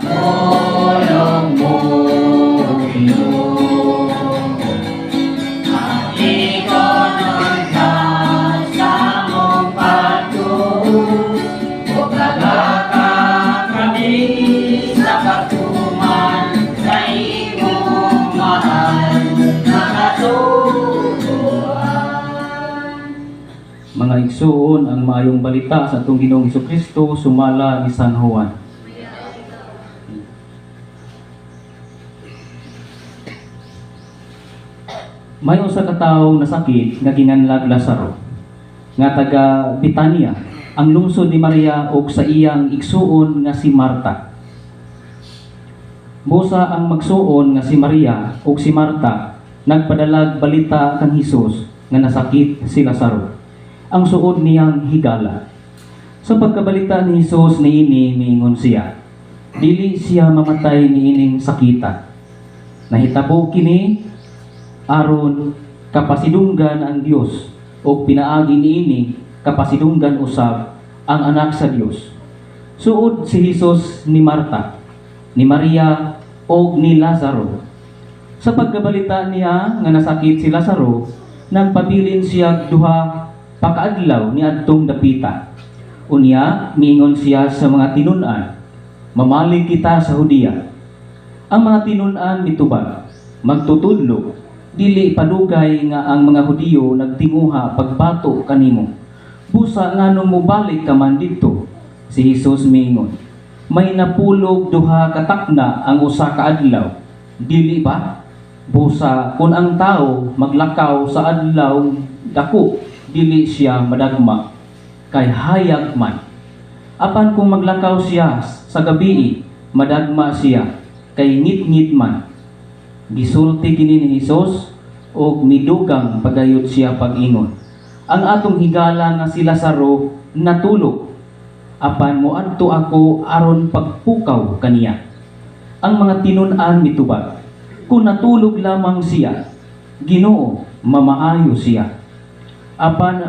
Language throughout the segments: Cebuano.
Pulong mo, Ginoo. Aplikonon ta sa among pagtuo ug kagalaka kami sa pagtuman sa imong mahal na kasuguan. Mga igsuon, ang maayong balita sa atong Ginoong Kristo sumala ni San Juan. May usa ka tawo nasakit nga ginganlag Lazaro nga taga Betania, ang lungsod ni Maria ug sa iyang igsuon nga si Marta. Busa ang magsuon nga si Maria ug si Marta nagpadalag balita kang Hesus nga nasakit si Lazaro, ang suod niyang higala. Sa pagkabalita ni Hesus niini, miingon siya, "Dili siya mamatay niining sakita. Nahitabo kini aron kapasidunggan ang Dios ug pinaagi niini kapasidunggan usab ang Anak sa Dios." Suod si Hesus ni Marta, ni Maria ug ni Lazaro. Sa pagkabalita niya nga nasakit si Lazaro, nagpabilin siya 2 pa kaadlaw ni adtong dapita. Unya miingon siya sa mga tinun-an, "Mamalig kita sa Judea." Ang mga tinun-an mitubag, "Magtutudlo, dili padugay nga ang mga Hudiyo nagtinguha pagbato kanimo. Busa nganong mobalik ka man didto?" Si Jesus miingon, "May napulog 2 ka takna ang usa ka adlaw, dili ba? Busa kun ang tao maglakaw sa adlaw dako, dili siya madagma, kay hayag man. Apan kung maglakaw siya sa gabii, madagma siya, kay ngitngit man." Gisulti kini ni Hesus ug midugang pagayod siya pag-ingon, "Ang atong higala nga si Lazaro natulog, apan moadto ako aron pagpukaw kaniya." Ang mga tinun-an mitubag, "Kung natulog lamang siya, Ginoo, mamaayo siya." Apan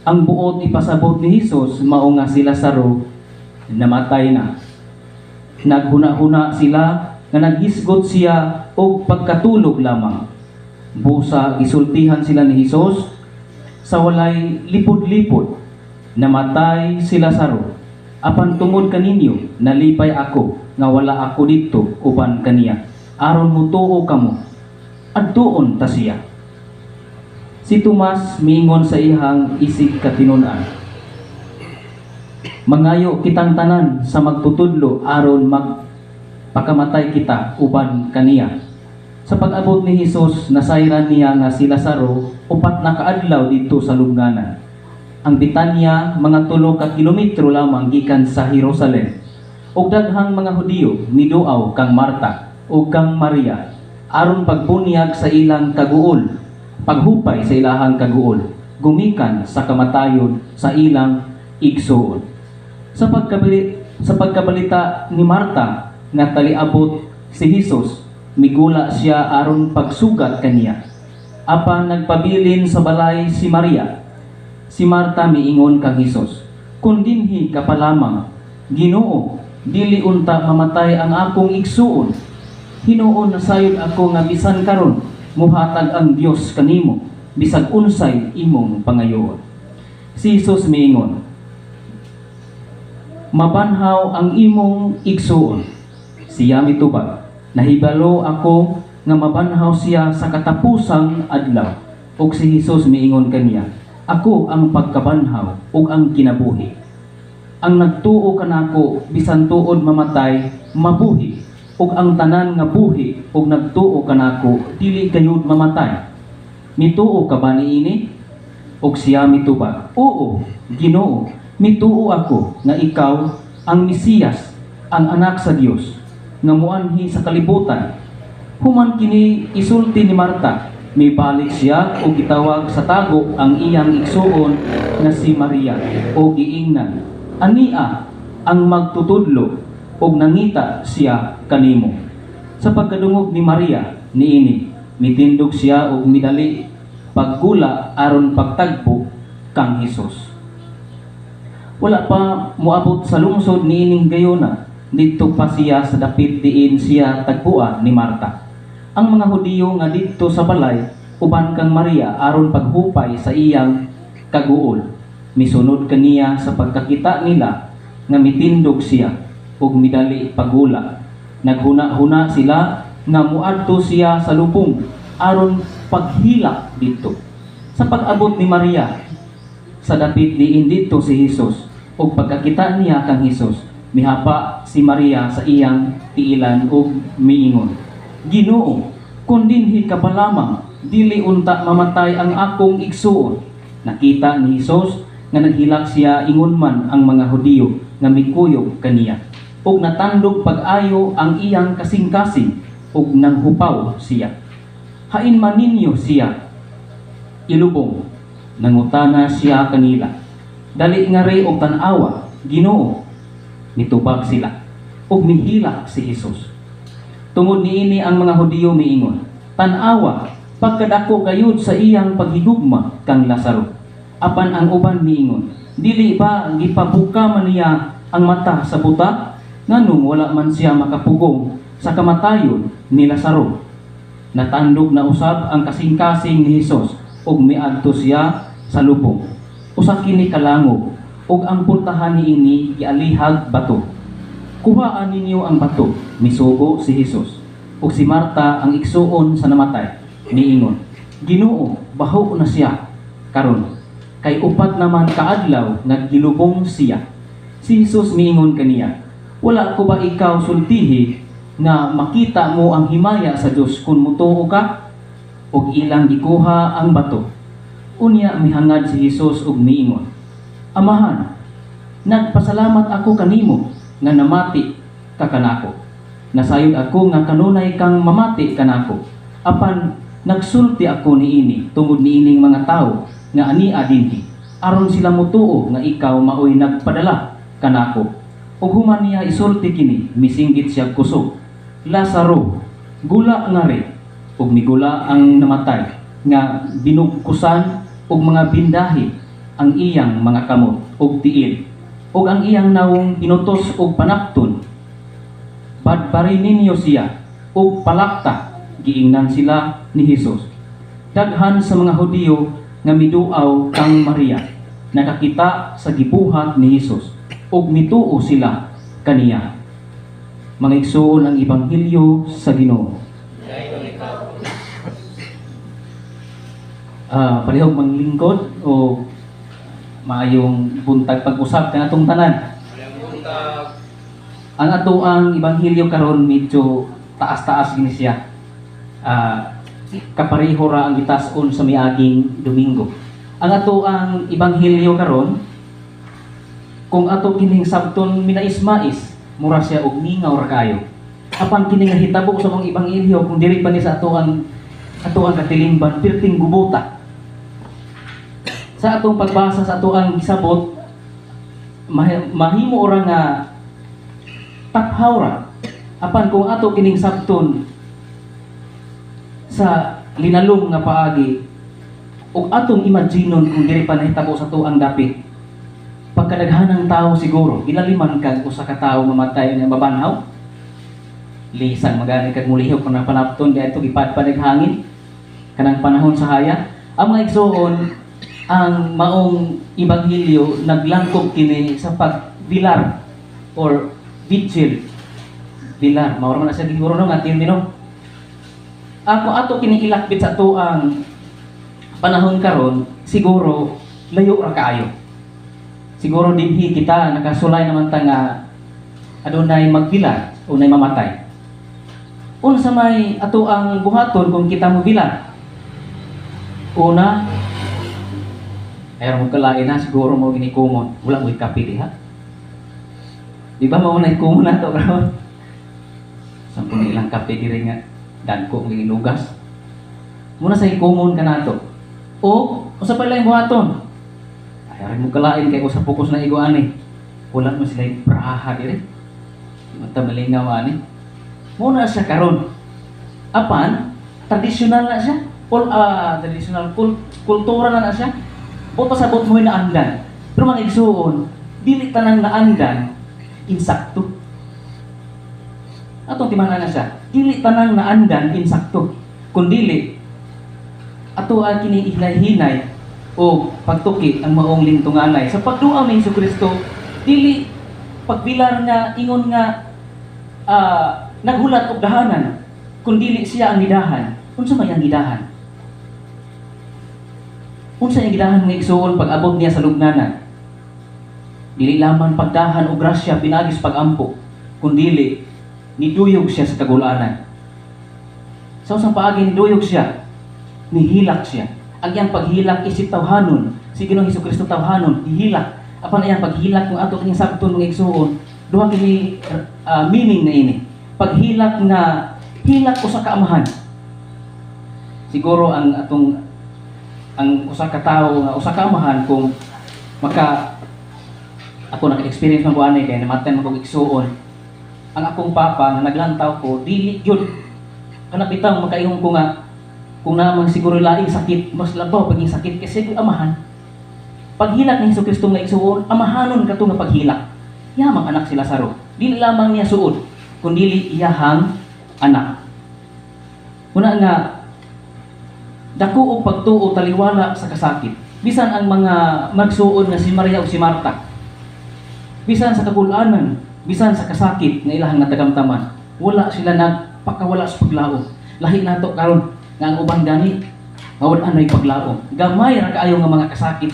ang buot ipasabot ni Hesus mao nga si Lazaro namatay na. Naghuna-huna sila nga naghisgot siya og pagkatulog lamang. Busa gisultihan sila ni Hesus sa walay lipod-lipod, "Namatay si Lazaro. Apan tungod kaninyo, nalipay ako nga wala ako didto uban kaniya, aron motuo kamo. Adtuon ta siya." Si Tomas miingon sa iyang isig katinun-an, "Mangayo kitang tanan sa magtutudlo aron magpakamatay kita uban kaniya." Sa pag-abot ni Hesus, nasayran niya nga si Lazaro 4 na kaadlaw didto sa lubnganan. Ang Betania mga 3 ka kilometro lamang gikan sa Jerusalem. Ug daghang mga Hudiyo miduaw kang Marta ug kang Maria aron pagbunyag sa ilang kaguol, paghupay sa ilahang kaguol, gumikan sa kamatayon sa ilang igsuon. Sa pagkabalita ni Marta nga taliabot si Hesus, migula siya aron pagsugat kaniya. Apan nagpabilin sa balay si Maria. Si Marta miingon kang Hesus, "Kung dinhi ka pa lamang, Ginoo, dili unta mamatay ang akong igsuon. Hinuon nasayod ako nga bisan karon muhatag ang Dios kanimo bisag unsay imong pangayoon." Si Jesus miingon, "Mabanhaw ang imong igsuon." Siya mitubag, "Nahibalo ako nga mabanhaw siya sa katapusang adlaw." Ug si Jesus miingon kaniya, "Ako ang pagkabanhaw ug ang kinabuhi. Ang nagtuo kanako, bisan tuod mamatay, mabuhi. Ug ang tanan nga buhi ug nagtuo kanako, dili gayud mamatay. Mituo ka ba niini?" Ug siya mitubag, "Oo, Ginoo, mituo ako nga ikaw ang Mesiyas, ang Anak sa Dios, nga muanhi sa kalibutan." Human kini isulti ni Marta, mibalik siya ug gitawag sa tago ang iyang igsuon nga si Maria ug giingnan, "Ania ang magtutudlo ug nangita siya kanimo." Sa pagkadungog ni Maria niini, mitindog siya ug midali paggula aron pagtagpo kang Hesus. Wala pa moabot sa lungsod niining gayona, Didto pa siya sa dapit diin siya tagbuan ni Marta. Ang mga Hudiyo nga didto sa balay uban kang Maria aron paghupay sa iyang kaguol, misunod kaniya sa pagkakita nila nga mitindog siya ug midali paggula. Naghuna-huna sila nga muadto siya sa lubong aron paghilak didto. Sa pag-abot ni Maria sa dapit diin didto si Hesus ug pagkakita niya kang Hesus, mihapa si Maria sa iyang tiilan ug miingon, "Ginoo, kun dinhi ka pa lamang, dili unta mamatay ang akong igsuon." Nakita ni Hesus nga naghilak siya, ingon man ang mga Hudiyo nga mikuyog kaniya. Ug natandog pag-ayo ang iyang kasing-kasing ug nanghupaw siya. "Hain man ninyo siya ilubong?" nangutana siya kanila. "Dali ngari og tan-awa, Ginoo," mitubag sila. Ug mihilak si Hesus. Tungod niini ang mga Hudiyo miingon, "Tan-awa, pagkadako gayud sa iyang paghigugma kang Lazaro." Apan ang uban miingon, "Dili ba gipabuka man niya ang mata sa buta? Nganong wala man siya makapugong sa kamatayon ni Lazaro?" Natandog na usab ang kasing-kasing ni Hesus ug miadto siya sa lubong. Usa kini ka langub ug ang pultahan niini gialihag bato. "Kuhaa ninyo ang bato," misugo si Hesus. Ug si Marta, ang igsuon sa namatay, niingon, "Ginoo, baho na siya karon, kay 4 naman kaadlaw nga gilubong siya." Si Hesus miingon kaniya, "Wala ko ba ikaw sultihi nga makita mo ang himaya sa Dios kung mutuo ka?" Ug ilang gikuha ang bato. Unya mihangad si Hesus ug miingon, "Amahan, nagpasalamat ako kanimo nga namati ka kanako. Nasayod ako nga kanunay kang mamati kanako. Apan nagsulti ako niini tungod niining mga tawo nga ania dinhi, aron sila mutuo nga ikaw maoy nagpadala kanako." Ug human niya isulti kini, misinggit siya kusog, "Lazaro, gula ngari!" Ug migula ang namatay nga binugkusan og mga bindahi ang iyang mga kamot ug tiil ug ang iyang nawong binutos og panapton. "Badbari ninyo siya ug palakta," giingnan sila ni Hesus. Daghan sa mga Hudiyo nga miduaw kang Maria nakakita sa gibuhat ni Hesus ug mituo sila kaniya. Mga igsuon, ang ebanghelyo sa Ginoo. Dayon ikaw. Palihog manglingkod o maayong buntag pag-usab kanatong tanan. Maayong buntag. Ang ato ang ebanghelyo karon, medyo taas-taas gini siya. Kapareho ra ang gitas-on sa miaging Domingo. Ang ato ang ebanghelyo karon, kung ato kining sabton minais-mais, mura siya og mingaw ra kayo. Apan kini nga hitabo sa mga ebanghelyo, kung diri pa ni sa ato ang katilingban, pirting gubota. Sa atong pagbasa, sa ato ang gisabot, mahimo ora nga taphaw ra. Apan kung ato kining sabton sa linalom nga paagi ug atong imaginon kung diri pa nahitabo sa atuang dapit, pagkadaghanang tao siguro, gilaliman kag usa ka tawo mamatay nga mabanhaw, lisang magani kag mulihok kanang panapton dito gipadpad hangin kanang panahon sa haya. Ang mga igsuon, ang maong ebanghelyo naglangkob kini sa pagbilar or vigil, bilar mao man na siya siguro, no, nga termino. Ako ato kini ilakbit sa ato ang panahon karon, siguro layo ra kaayo. Siguro dinhi kita nakasulay naman ta nga adunay magbilar o nay mamatay. Unsa may ato ang buhaton kung kita mo bilar? Una, ayaw mo kalain na siguro mo ginikumon. Wala mo kape diha. Di ba mao na ikumon na to karon? Sampo ni ilang kape diri nga dagko ng inugas. Muna sa ikumon ka nato. O usa pa lang buhaton? Ayaw rin mo kalain kay usa pukos na igo ani. Wala mo sila praha diri. Di man ta malingaw ani. Muna siya karon. Apan tradisyonal na siya. Ol traditional kultura na na siya. O pasabot mo naandan. Pero mga igsuon, dili tanang naandan insakto. Atong timan-an na siya. Dili tanang naandan insakto. Kun dili ato ang kini hinay-hinay o pagtuki ang maong lintunganay. Sa pagduaw ni Hesus Kristo, dili pagbilar nga ingon nga naghulat og dahanan, kun dili siya ang gidahan. Unsa may ang gidahan? Unsa ang gidahan nga igsuon pag abot niya sa lugnanan? Dili lamang pagdahan og grasya pinaagi sa pag-ampo, kundili niduyog siya sa kagulanan. Sa usang paagi niduyog siya, nihilak siya. Ang iyang paghilak isip tawhanon, si Ginoong Hesus Kristo tawhanon, hihilak. Apan iyang paghilak, kung ato kining sabton, mga igsuon, duha kini meaning na ini. Paghilak nga hilak usa ka amahan. Siguro ang atong ang usa ka tawo nga usa ka amahan, kung maka ako naka-experience man ko ani kay namatay man kog igsuon. Ang akong papa nga naglantaw ko, dili gyud kana bitaw makaingon ko nga kung naman siguro laing sakit, mas labaw paging sakit kasi kung amahan. Paghilak ni Hesus Kristo nga igsuon, amahanon kato nga paghilak. Yamang anak si Lazaro. Dili lamang niya suod, kundili iyahang anak. Una nga dako og pagtuo taliwala sa kasakit. Bisan ang mga magsuod nga si Maria ug si Marta, bisan sa kagulanan, bisan sa kasakit nga ilahang natagamtaman, wala sila nagpakawala sa paglaom. Lahi nato karon nga ang uban gani mawad-an may paglaom. Gamay ra kaayo nga mga kasakit,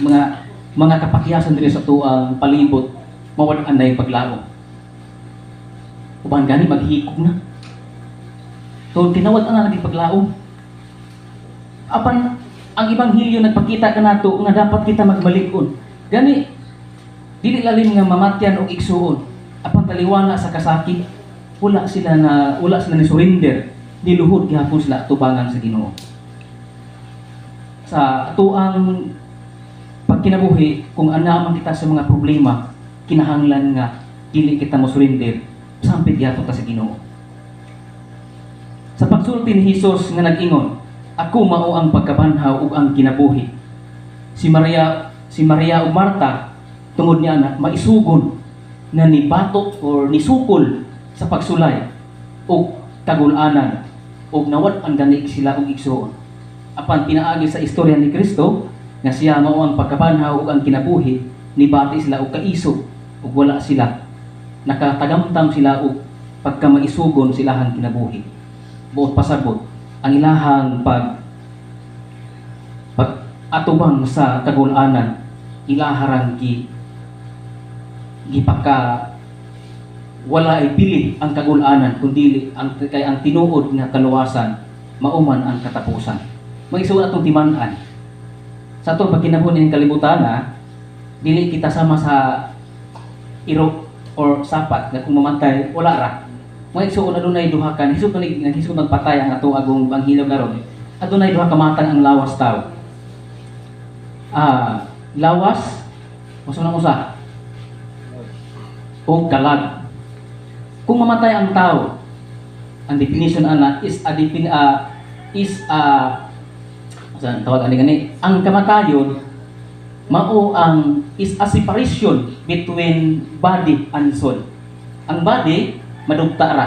mga kapakyasan diri sa tuang palibot, mawad-an na yung paglaom. Uban gani maghikog na. Tungod kinawad-an na lagi paglaom. Apan ang ebanghelyo nagpakita kanato nga dapat kita magmalig-on. Gani dili lalim nga mamatyan og igsuon. Apan taliwala sa kasakit, wala sila ni surrender, niluhod gihapon sila tubangan sa Ginoo. Sa atuang pagkinabuhi, kung ana man kita sa mga problema, kinahanglan nga dili kita mo surrender, sampit gihapon ta sa Ginoo. Sa pagsulti ni Hesus nga nag-ingon, "Ako mao ang pagkabanhaw ug ang kinabuhi." Si Maria ug Marta, tungod niya na maisugon na nibato or nisukol sa pagsulay ug kagulanan ug nawad-an gani sila og igsuon. Apan pinaagi sa istorya ni Kristo nga siya mao ang pagkabanhaw ug ang kinabuhi, nibati sila og kaisog ug wala sila nakatagamtam sila og pagkamaisugon silahang kinabuhi. Buot pasabot, ang ilahang pag pag atubang sa kagulanan, ilaharang gipaka wala ay pili ang kagulanan, kundi ang kay ang tinuod nga kaluwasan mauman ang katapusan. Mga igsuon, atong timan-an sa atong pagkinabuhi ning kalibutan na dili kita sama sa iro or sapat nga kung mamatay wala ra. Mga igsuon, adunay duha ka hisot na naghisot magpatay ang ato agong ebanghelyo karon. Adunay duha ka matang ang lawas tao. Lawas, usa nang usa o kalag. Kung mamatay ang tao, ang definition ana is a saan tawag ani gani, ang kamatayon mao ang is a separation between body and soul. Ang body madugta ra,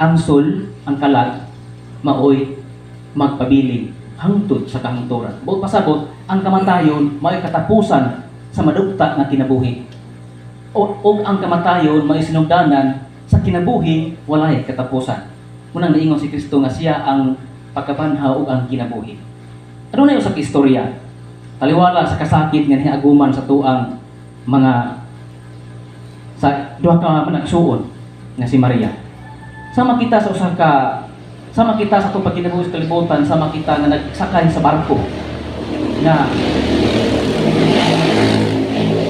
ang soul, ang kalag, maoy magpabilin hangtod sa kahangturan. Buot pasabot, ang kamatayon maoy katapusan sa madugta nga kinabuhi. O ang kamatayon maoy sinugdanan sa kinabuhing walay katapusan. Unang niingon si Kristo nga siya ang pagkabanhaw ug ang kinabuhi. Adunay usa ka istorya taliwala sa kasakit nga niaguman sa tuang mga sa duha ka managsuon nga si Maria. Sama kita sa atong pagkinabuhi sa kalibutan, sama kita nga nagsakay sa barko na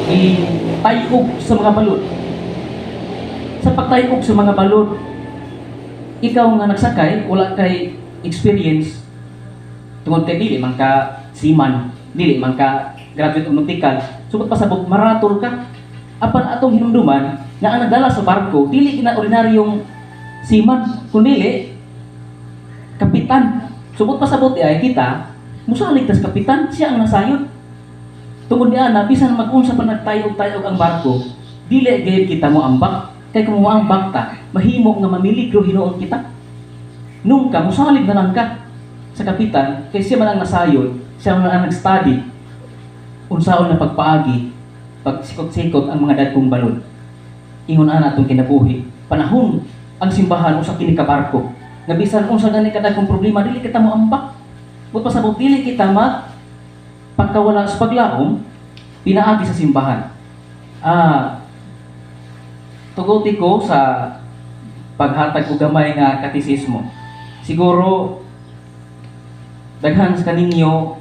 itayog sa mga balod. Sa pagtayog sa mga balod, ikaw nga nagsakay, wala kay experience tungod kay dili man ka seaman, dili man ka graduate og nautical, sugod pasabot maratol ka. Apan atong hinumduman nga ang nagdala sa barko dili kina ordinaryong seaman, kundi kapitan. Sugod pasabot ay kita musalig tas kapitan, siya ang nasayod. Tungod niya na bisan mag-unsa pa nagtayog-tayog ang barko, dili gayud kita mo ambak. Kay kung moambak ta, mahimo nga mamiligro hinuon kita. Nungka, musalig na lang ka sa kapitan, kay siya man ang nasayod, siya man ang nag-study, unsaon na pagpaagi, pagsikot-sikot ang mga dagkong balod. Ingon ana atong kinabuhi. Panahon ang simbahan usa kini ka barko. Nga bisan unsa gani kadagkong problema, dili kita moambak. But pasabot dili kita mag pagkawala sa paglaom, pinaagi sa simbahan. Tuguti ko sa paghatag og gamay nga katisismo. Siguro daghan sa kaninyo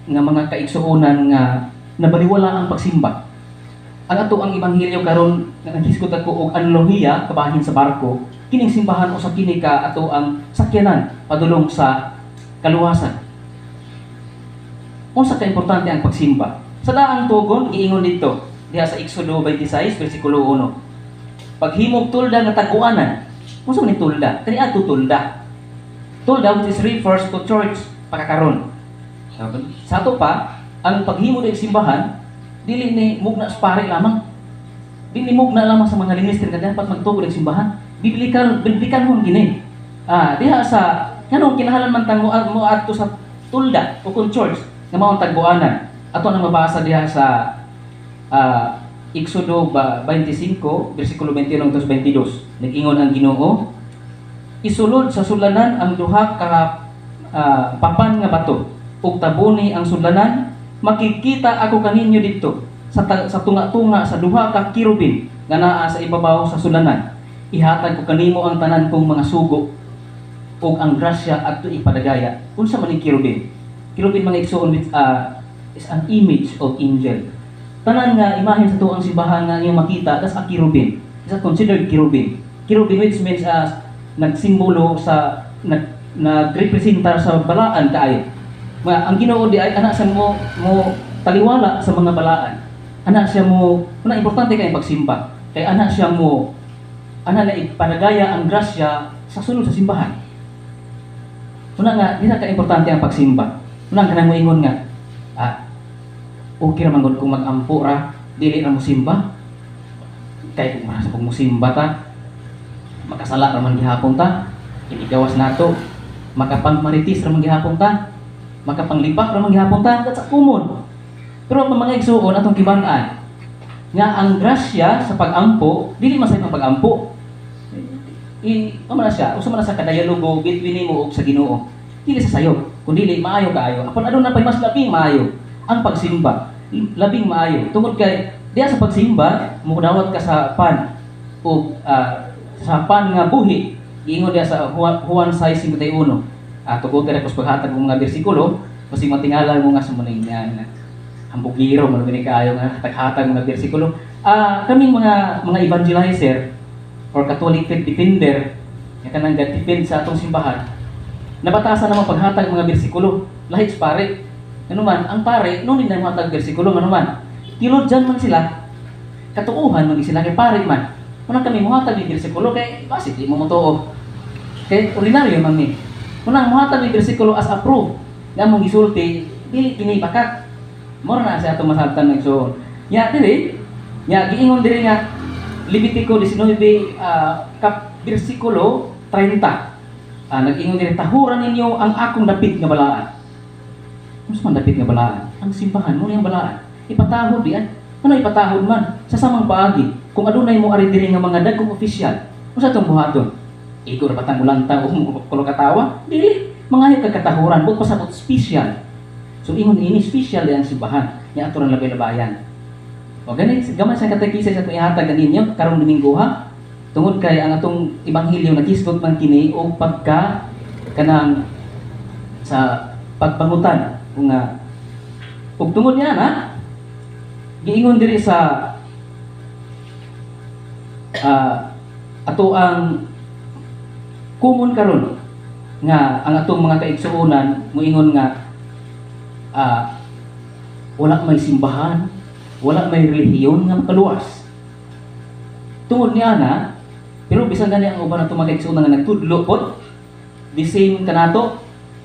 nga mga kaigsuonan nga nabaliwala ang pagsimba. Ang ato ang ebanghelyo karon nga naghisgot ako og analohiya kabahin sa barko, kining simbahan usa kini ka ato ang sakyanan padulong sa kaluwasan. Unsa ka importante ang pagsimba? Sa daang tugon giingon didto diha sa Exodo 26 bersikulo 1. Paghimog tulda nga tag-uanan. Unsa man ni tulda? Kani adto tulda. Tulda, which is refers to church pakakaron. Sa ato pa, ang paghimo ng simbahan dili ni mugna sa pare lamang. Dili mugna lamang sa mga minister nga dapat magtubo ng simbahan. Biblical, biblical mon gini. Diha sa nganong kinahanglan man tang mo adto sa tulda o kung church nga mao ang tagbuanan. Ato nang mabasa diha sa Exodo 25 bersikulo 21 hangtod 22. Nag-ingon ang Ginoo, "Isulod sa sulanan ang duha ka papan nga bato ug tabuni ang sulanan. Makikita ako kaninyo didto sa tunga-tunga sa duha ka kerubin nga naa sa ibabaw sa sulanan. Ihatag ko kanimo ang tanan kong mga sugo ug ang grasya adto ipadagaya." Unsa man ning kerubin? Kerubin, mga igsoon, with, is an image of angel. Tanan nga imahen sa tuang simbahan nga iyong makita, that's a kerubin. Is a considered kerubin. Kerubin which means as nagsimbolo sa nagrepresentar sa balaan kaayo. Ma, ang Ginoo di ay ana sa mo mo taliwala sa mga balaan. Ana siya mo, una, importante kay pagsimba. Kay ana siya mo ana na ipanagaya ang grasya sa sulod sa simbahan. Una nga, di na ka importante ang pagsimba. Una kanang moingon nga, "Okay ra man gud kung mag-ampo ra, dili ra mo simba. Kay kung mara sa kung mosimba ta, makasala ra man gihapon ta, inigawas nato, makapangmaritis ra man gihapon ta, makapanglipak ra man gihapon ta." That's a common. Pero ang mga igsuon, atong kibang-an nga ang grasya sa pag-ampo, dili masayop ang pag-ampo. I man na siya, usa man na sa kadialogo between nimo ug sa Ginoo. Dili sa sayop, kun dili maayo kaayo. Apan aduna pay mas labing maayo, ang pagsimba. Labing maayo tungod kay diya sa pagsimba mudawat ka sa pan o sa pan nga buhi. Giingon diya sa Juan 6:51. Tugod ka sa paghatag ng mga bersikulo, kasi matingala mo nga sa muning nga hambugiro man gani kaayo nga hatag-hatag mga bersikulo. Kaming mga evangelizer or Catholic faith defender nga kanang defend sa atong simbahan, nabatasan naman paghatag mga bersikulo lahi sa pare. Ano man, ang pare, no na hatag bersikulo, ano man, theologian man sila, katuuhan man sila kay pare man. Unang kami muhatag ni bersikulo kay basi di mo motuo. Kay ordinaryo man mi. Unang muhatag ni bersikulo as a proof nga among gisulti dili kini bakak. Mora na siya atong masabtan ng so. Nya diri, nya giingon diri nga Levitico 19 kap bersikulo 30. Nag-ingon diri, "Tahuran ninyo ang akong dapit nga balaan." Unsa man dapit nga balaan? Ang simbahan mo niyang balaan. Ipatahod diyan. Ano ipatahod man? Sa samang paagi, kung adunay mo ari diri nga mga dagkong opisyal, unsa itong buhaton? Igo ra batang ulanta o kulo katawa? Dili. Mangayo kag katahuran, but pasabot special. So ingon ini special ang simbahan nya ato rang labay-labayan. O gani gamay sa katekisa sa atong ihatag kaninyo karong Domingo ha. Tungod kay ang atong ebanghelyo nagisgot man kini og pagka kanang sa pagpangutan kung nga ug tungod niya na giingon diri sa ato ang common karon nga ang atong mga kaigsuonan moingon nga wala may simbahan, wala may relihiyon nga makaluwas. Tungod niya na, pero bisan gani ang uban atong mga kaigsuonan nga nagtudlo pod, the same kanato,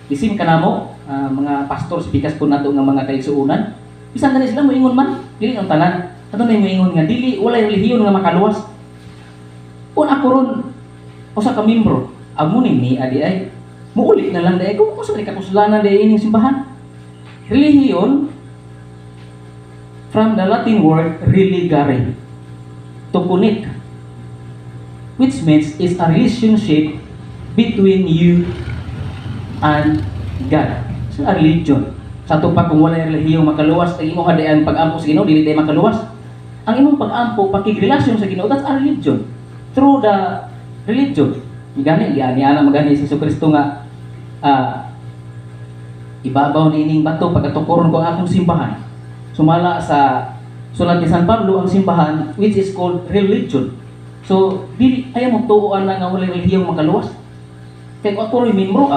the same kanamo, mga pastor speakers po nato nga mga kaigsuonan, bisan gani sila moingon man, dili ang tanan. Ato na moingon nga dili walay relihiyon nga makaluwas. Kung ako ron, usa ka membro, amo ni ni adi ay muuli na lang di ay kung usa ni kapuslanan di ay ining simbahan. Relihiyon, from the Latin word religare, to connect, which means is a relationship between you and God. So a religion. Sa ato pa, kung wala yung relihiyon makaluwas, ang imong hadayan pag-ampo sa Ginoo dili day makaluwas. Ang imong pag-ampo, pakigrelasyon sa Ginoo, that's a religion. Through the religion. Gani, yani ana magani si Kristo nga ibabaw niining bato pagkatukoron ko ang akong simbahan. Sumala sa sulat ni San Pablo, ang simbahan which is called religion. So, dili ayaw mo tuoan na nga walay relihiyong makaluwas. Kay kung ako rin membro,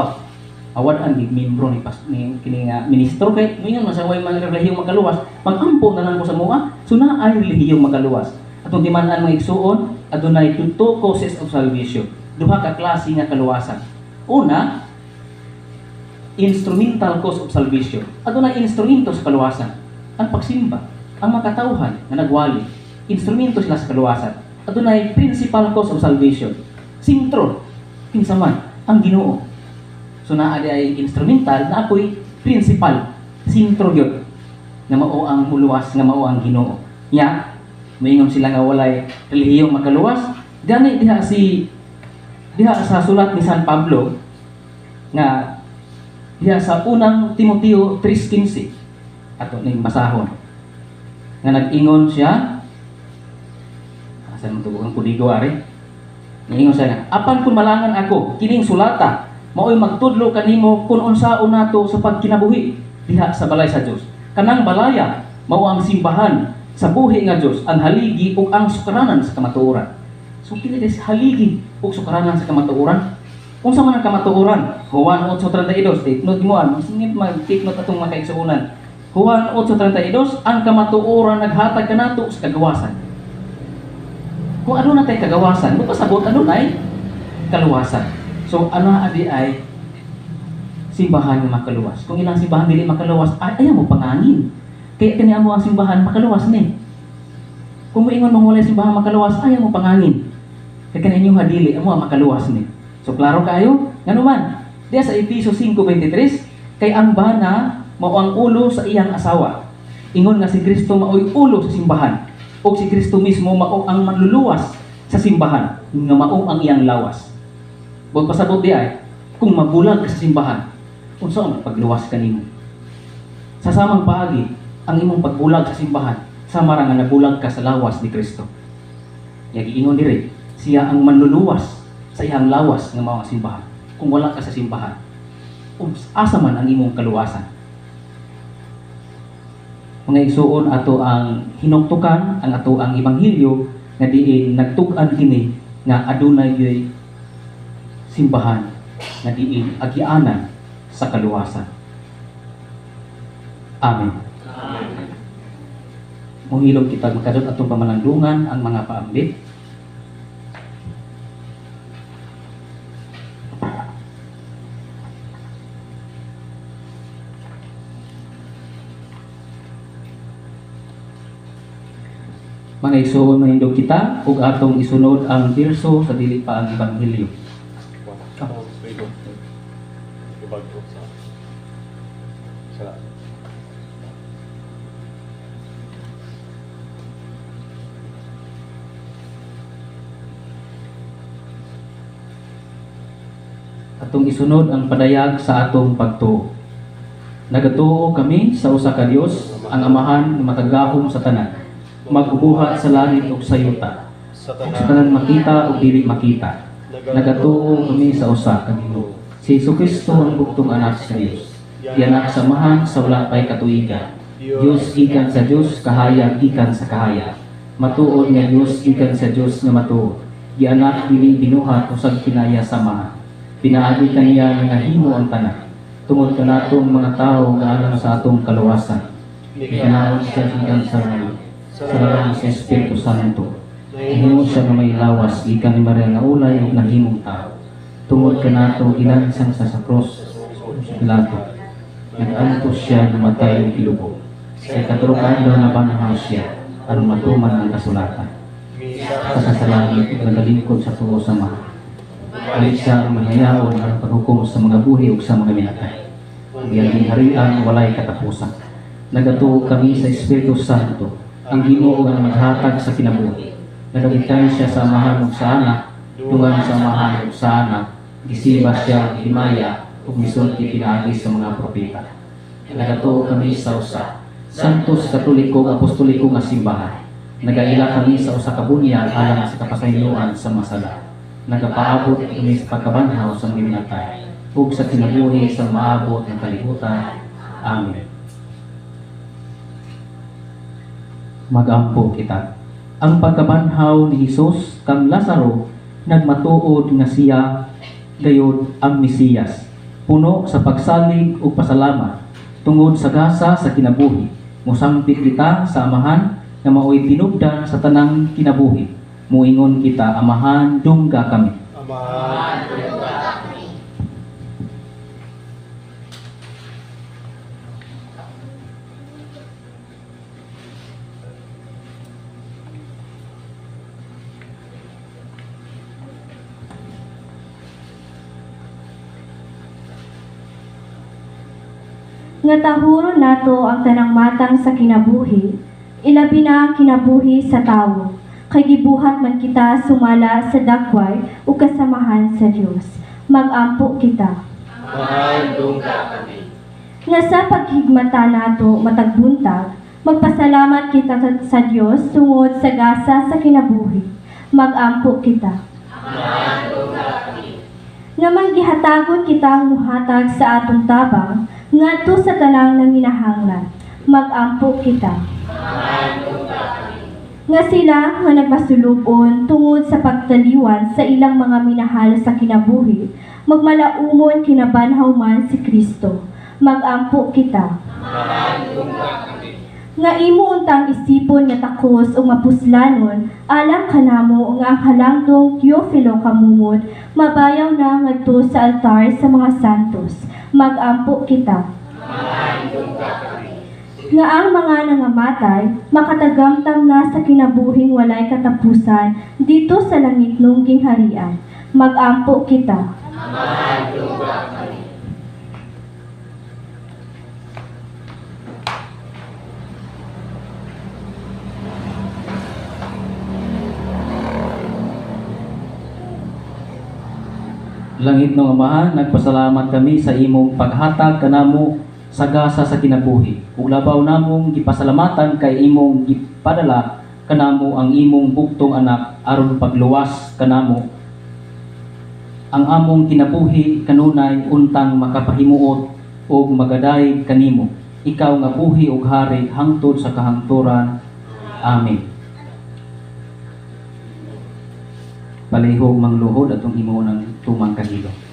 awad ang membro ni pas ni kini nga ministro, kay moingon man sa way man relihiyong makaluwas, pag-ampo na lang ko sa mua. So na ay relihiyong makaluwas. Atong timan-an, mga igsuon, adunay two causes of salvation. Duha ka klase nga kaluwasan. Una, instrumental cause of salvation. Adunay instrumento sa kaluwasan. Ang pagsimba, ang makatawhan nga nagwali, instrumento sila sa kaluwasan. Adunay principal cause of salvation. Sentro, kinsa man, ang Ginoo. So naa di ay instrumental, na ako'y principal, sentro gyud nga mao ang muluwas, nga mao ang Ginoo. Nya, moingon sila nga walay relihiyong makaluwas. Gani diha sa sulat ni San Pablo nga diha sa Unang Timoteo 3:15, ato ning basahon, nga nag-ingon siya. Asa man tubog ang kodigo ari? Niingon siya nga, "Apan kung malangan ako, kining sulata maoy magtudlo kanimo kung unsaon nato sa pagkinabuhi diha sa balay sa Dios. Kanang balaya mao ang simbahan sa buhi nga Dios, ang haligi ug ang sukaranan sa kamatuoran." So kini is haligi ug sukaranan sa kamatuoran. Unsa man ang kamatuoran? Juan 8:32. Take note mo an, singit mag take note atong mga kaigsuonan. Juan 8:32, ang kamatuoran naghatag kanato sa kagawasan. Kung ano na tay kagawasan, mo pasabot adunay kaluwasan. So ano adi ay simbahan nga makaluwas. Kung ilang simbahan dili makaluwas, ay ayaw mo pangangin. Kaya kani amo ang simbahan makaluwas ni. Kung moingon mong walay simbahan makaluwas, ayaw mo pangangin. Kaya kani inyong hadili amo ang makaluwas ni. So klaro kayo, ngano man, diya sa Efeso 5:23, kay ang bana mao ang ulo sa iyang asawa. Ingon nga si Kristo maoy ulo sa simbahan, ug si Kristo mismo mao ang manluluwas sa simbahan nga mao ang iyang lawas. Buot pasabot di ay, kung mabulag ka sa simbahan, unsa ang pagluwas kanimo? Sa samang paagi, ang imong pagbulag sa simbahan, sama ra nga nabulag ka sa lawas ni Kristo. Ya giingon diri, siya ang manluluwas sa iyang lawas nga mao ang simbahan. Kung wala ka sa simbahan, asa man ang imong kaluwasan? Mga igsuon, ato ang hinuktukan ang ato ang ebanghelyo nga diin nagtug-an kini nga adunay gyud simbahan nga diin agianan sa kaluwasan. Amen. Amen. Muhilom kita, makadot atong pamalandungan ang mga paambit. Mga igsoon, mahindog kita ug atong isunod ang berso sa dili pa ang ebanghelyo. Oh, wait. Ibag-o sa Atong isunod ang padayag sa atong pagtuo. Nagatuo kami sa usa ka Dios, ang Amahan nga makagagahom sa tanan, magbubuhat sa langit ug sa yuta, sa ug sa tanan makita ug dili makita. Nagatuo kami sa usa ka Ginoo, si Jesucristo, ang bugtong anak sa Dios. Gianak sa Amahan sa wala pay katuigan. Dios gikan sa Dios, kahayag gikan sa kahayag. Matuod nga Dios gikan sa Dios nga matuod. Gianak, dili binuhat, usag kinaya sa Amahan. Pinaagi kaniya nga nahimo ang tanan. Tungod kanatong mga tawo alang sa atong kaluwasan, Gikanaon siya gikan sa ngalan sa Espiritu Santo. Nahimo siya nga may lawas gikan ni Maria nga ulay ug nahimong tao. Tungod kanato gilansang sa krus sa Pilato. Nag-antos siya, namatay ug gilubong. Sa ikatulo ka adlaw nabanhaw siya aron matuman ang kasulatan. Sa langit ug nagalingkod sa tuo sa Amahan. Balik siya ang mahiyaon aron paghukom sa mga buhi ug sa mga minatay. Ug iyang gingharian walay katapusan. Nagatuo kami sa Espiritu Santo, ang Ginoo nga maghatag sa kinabuhi. Nagagikan siya sa Amahan ug sa Anak, dungan sa Amahan ug sa Anak, gisimba siya og himaya ug misulti pinaagi sa mga propeta. Nagatuo kami sa usa Santos Katoliko ug Apostoliko nga simbahan. Nagaila kami sa usa ka bunyag alang sa kapasayloan sa mga sala. Nagapaabot kami sa pagkabanhaw sa mga minatay ug sa kinabuhi sa maabot ng kalibutan. Amen. Magampo kita. Ang pagkabanhaw ni Hesus kang Lazaro nagmatuod nga siya gayod ang Mesiyas. Puno sa pagsalig ug pasalamat tungod sa gasa sa kinabuhi. Musangpit kita sa Amahan nga maoy tinubdan sa tanang kinabuhi. Muingon kita, Amahan, dungga kami. Amahan, Nga tahuro nato ang tanang matang sa kinabuhi, ilabi na ang kinabuhi sa tawo. Kay gibuhat man kita sumala sa dakway ug kasamahan sa Dios. Magampo kita. Amahan, dungga kami. Nga sa paghigmata nato matag buntag, magpasalamat kita sa Dios tungod sa gasa sa kinabuhi. Magampo kita. Nga manggihatagon kitang muhatag sa atong tabang ngadto sa tanang nanginahanglan. Magampo kita. Nga sila nga nagmasulubon tungod sa pagtaliwan sa ilang mga minahal sa kinabuhi, magmalaumon kinabanhaw man si Kristo. Magampo kita. Nga imo untang isipon nga takos o mapuslanon, alang kanamo nga ang halangdong Teofilo Kamumod, mabayaw na ngadto sa altar sa mga santos. Magampo kita. Nga ang mga nangamatay, makatagamtam na sa kinabuhing walay katapusan dito sa langit nung gingharian. Magampo kita. Langit ng Amahan, nagpasalamat kami sa imong paghatag kanamo sa gasa sa kinabuhi. Ug labaw namong gipasalamatan kay imong gipadala kanamo ang imong bugtong anak aron pagluwas kanamo. Ang among kinabuhi kanunay untang makapahimuot ug magadayeg kanimo. Ikaw nga buhi ug hari hangtod sa kahangturan. Amen. Palihog mangluhod atong himuon ang tumang kahilom.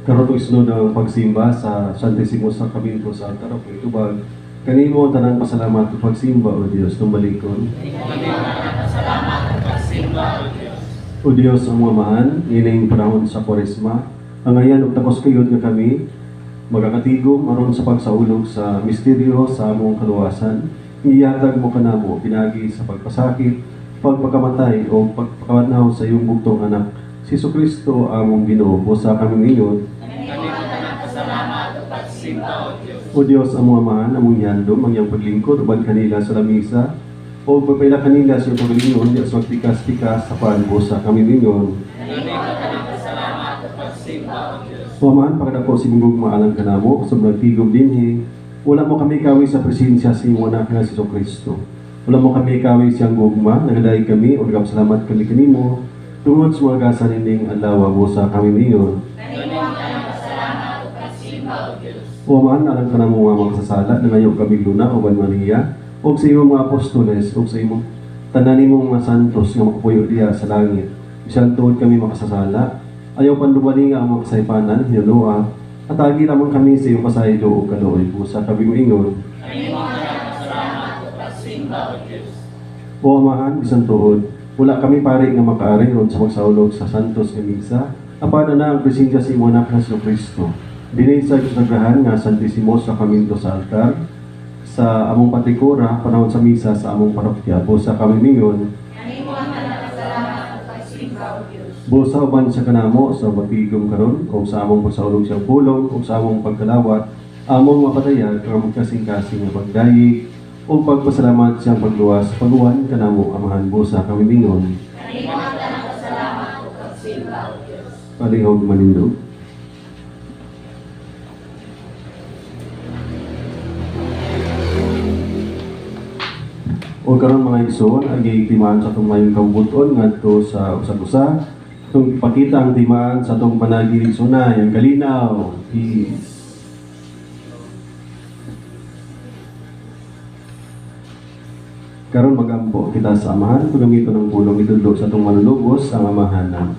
Karon og isunod ang pagsimba sa Santissimo Sacramento sa altar of itubag. Kanimo ang tanang pasalamat ug pagsimba, O Dios, tumbalikon. O Dios, ang mga amahan, ining panahon sa Kwaresma, angayan og takos kayod nga kami magakatigom aron sa pagsaulog sa misteryo sa among kaluwasan. Ihatag mo kanamo pinagi sa pagpasakit, pagpakamatay o pagpakabanhaw sa iyong bugtong anak, si Kristo among Ginoo, busa kaming ingon. O Dios, among Amahan, among gihandom ang iyang paglingkod uban kanila sa lamisa o pagpaila kanila sa iyong pagalingon di sa magpikas-pikas sa busa kami mingon. O Amahan, pakadako sa imong gugma alang kanamo sa nagtigom dinhi. Wala mo kami kawi sa presensya sa imong anak nga si Kristo. Wala mo kami kawi siyang gugma, nagadayeg kami o nagapasalamat kami kanimo tungod sa mga gasa nining adlaw, busa kami mingon. O Amahan, alang kanamo nga mga makasasala, nangayo kami luna uban Maria, ug sa imong mga apostoles, ug sa imong tanan nimong mga santos nga makapuyo diha sa langit. Bisan tuod kami makasasala, ayaw pandubali nga ang mga kasaypanan, hinulua, at agi lamang kami sa iyong pasaylo o kaluoy, busa kami moingon. O Amahan, bisan tuod, wala kami pari nga makaari ron sa magsaulog sa Santos nga Misa, apan ana ang presensya sa imong anak nga si Kristo. Dinhi sa konsagrahan nga Santisimo Sakramento sa altar, sa among patikura, panahon sa misa sa among parokya, busa kami mingon. Busa uban sa kanamo sa matigom karon o sa among pagsaulog sa pulong o sa among pagkalawat, among mapatayag ang magkasing-kasing nga pagdayeg o pagpasalamat siyang pagluwas paguwan kanamo Amahan, busa kami mingon. Palihog manindog. O karon mga igsoon, ang timaan sa atong mayong kabubuton ngadto sa usag-usa. Itong ipakita ang timaan sa atong panagi igsoonay, ang kalinaw. Peace. Karon magampo kita sa Amahan, pagamiton ng pulong itudlo sa atong manunubos ang Amahan.